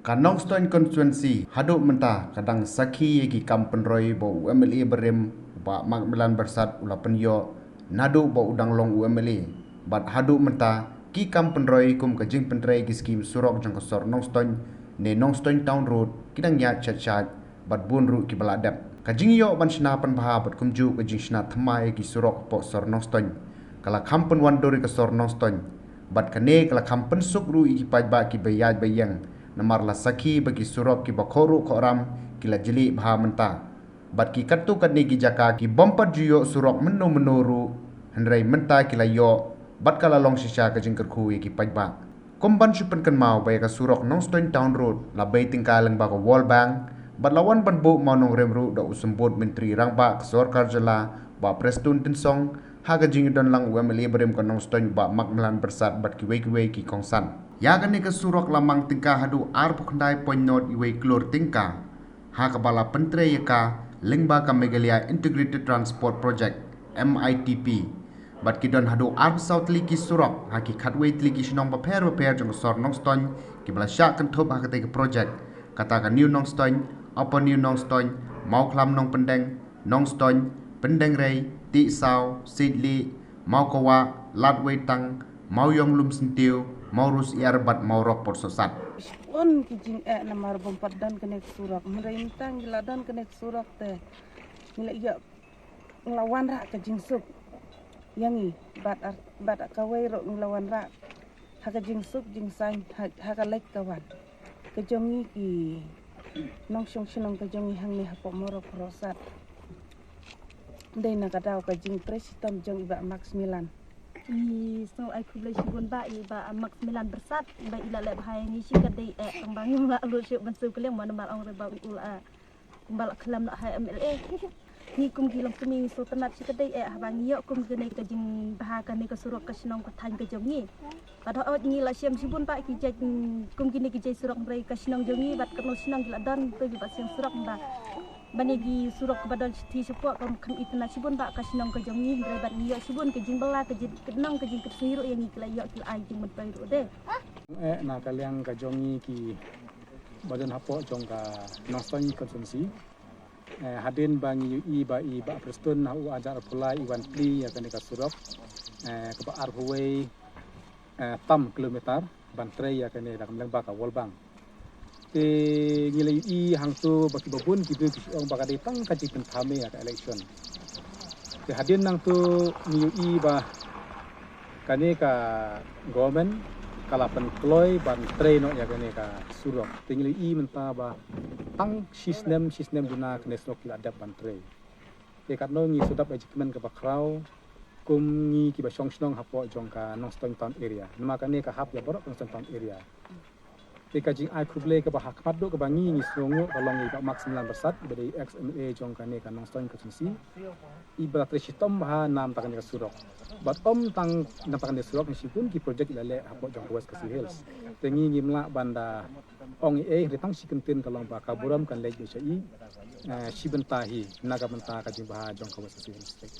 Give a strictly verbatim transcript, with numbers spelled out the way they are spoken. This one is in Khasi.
Ka Nongstoiñ constituency haduh mynta ka dang sakhi ïa ki kam pynroi ba u M L A barim, Bah Macmillan Byrsat, u la pynïoh naduh ba u dang long u M L A. Bad haduh mynta ki kam pynroi kum ka jingpyntrei ki skim surok jong ka sor Nongstoiñ ne Nongstoiñ Town Road ki dang ïaid shait shait bad bun ruh kiba la dep. Ka jingïoh ban shna pynbha bad kumjuh ka jingshna thymmai ïa ki surok hapoh sor Nongstoiñ ka la kham pynwandur ïa ka sor Nongstoiñ. Bad kane ka la kham pynsuk ruh ïa ki paidbah kiba ïaid ba ïeng, namar la sakhi ba ki surok kiba khohruh khohram ki la jlih bha mynta. Bad ki katto katne ki jaka ki bym pat ju ïoh surok mynno mynno ruh, hynrei mynta ki la ïoh bad ka la long shisha ka jingkyrkhu ïa ki paidbah. Kum ban shu pynkynmaw ba ïa ka surok Nongstoiñ Town Road la bei tyngka lyngba ka World Bank, bad la wan ban buh mawnongrim ruh da u Symbud Myntri Rangbah ka Sorkar Jylla, Bah Prestone Tynsong, ha ka jingdon lang u M L A barim ka Nongstoiñ, Bah Macmillan Byrsat, bad kiwei kiwei ki kongsan. Ïa kane ka surok la mang tyngka haduh arphew khyndai point nod wei klur tyngka, ha kaba la pyntrei ïa ka lyngba ka Meghalaya Integrated Transport Project, M I T P. Bad ki don haduh arphew saw tylli ki surok ha ki khatwei tylli ki shnong bapher bapher jong ka sor Nongstoiñ kiba la shah kynthup ha katei ka project, kata ka New Nongstoiñ, Upper New Nongstoiñ, Mawkhlam Nongpyndeng, Nongstoiñ, Pyndengrei, Tiehsaw, Siejlieh, Mawkawah, Ladweitang, Mawiong Lumsyntiew, Mawrus Iar bad Mawrok Pyrsohsat. Shon ki jingeh namar bym pat don kane ka surok. Hynrei mynta ngi la don kane ka surok te ngi la ïoh, ngi la wanrah ka jingsuk ïa ngi, bad ar, bad kawei ruh ngi la wanrah ha ka jingsuk jingsaiñ ha, ha ka leit ka wan ka jong ngi ki nongshong shnong ka jong ngi hangne hapoh Mawrok Pyrsohsat. Dei na ka daw ka jingtrei shitom jong i Bah Macmillan. Ngi sngew ai khublei shibun Bah, i Bah Macmillan Byrsat, ba i la leh bha ïa ngi shi ka dei eh, tang ba ngim lah lut shuh ban siew kylliang mo namar ong re ba u la, kumba la khlem lah ha M L A. Ngi kum ki longkmie ngi sngewtynnat shi ka dei eh haba ngi ïoh kum kane ka jingbha kane ka surok ka shnong ka thaiñ ka jong ngi. Bad hooid ngi la shem shibun Bah ki jait, kum kine ki jait surok, hynrei ka shnong jong ngi bad katno shnong ki la don, to ki ba shem surok, ba ban ïa ki surok kiba don shathie shapoh kam kham itynnat shibun Bah ka shnong ka jong ngi, hynrei bad ngi ïoh shibun ka jingbylla, ka jingkynnoh, ka jingkyrsieh ruh ïa ngi, ki la ïoh, ki la ai jingmyntoi ruh de. Eh, na ka liang ka jong ngi kiba don hapoh jong ka Nongstoiñ constituency, eh, hadien ba ngi ïohi ba i Bah Prestone ha u hajar arphew lai i wan plie ïa kane ka surok, eh, kaba arphew wei, eh, tam kilometer ban trei ïa kane da ka lyngba ka World Bank. Te ngi la ïohi hangto ba kiba bun ki briew ki shu ong ba ka dei tang ka jingpynthame ïa ka election. Te hadien nangto ngi ïohi ba kane ka government ka la pynkloi ban trei noh ïa kane ka surok. Te ngi la ïohi mynta ba tang shisnem, shisnem duna kane surok ki la dep ban trei. Te katno ngi shu dap ïa jingkmen kaba khraw kum ngi kiba shong shnong hapoh jong ka Nongstoiñ Town Area. Namar kane ka hap ïa baroh ka Nongstoiñ Town Area. Te ka jingai khublei kaba ha khmat duh kaba ngi ngi sngewnguh ka long ïa i Bah Macmillan Byrsat, ba dei ex M L A jong kane ka Nongstoiñ constituency, iba la trei shitom bha na bynta kane ka surok. Bad ym tang na bynta kane ka surok, ngi shibun ki project i la leh hapoh jong ka West Khasi Hills. Te ngi ngim lah ban da ong ei ei, hynrei tang shi kyntien ka long ba ka burom kan leit beit sha i, eh, shi bynta hi na ka bynta ka jingbha jong ka West Khasi Hills State.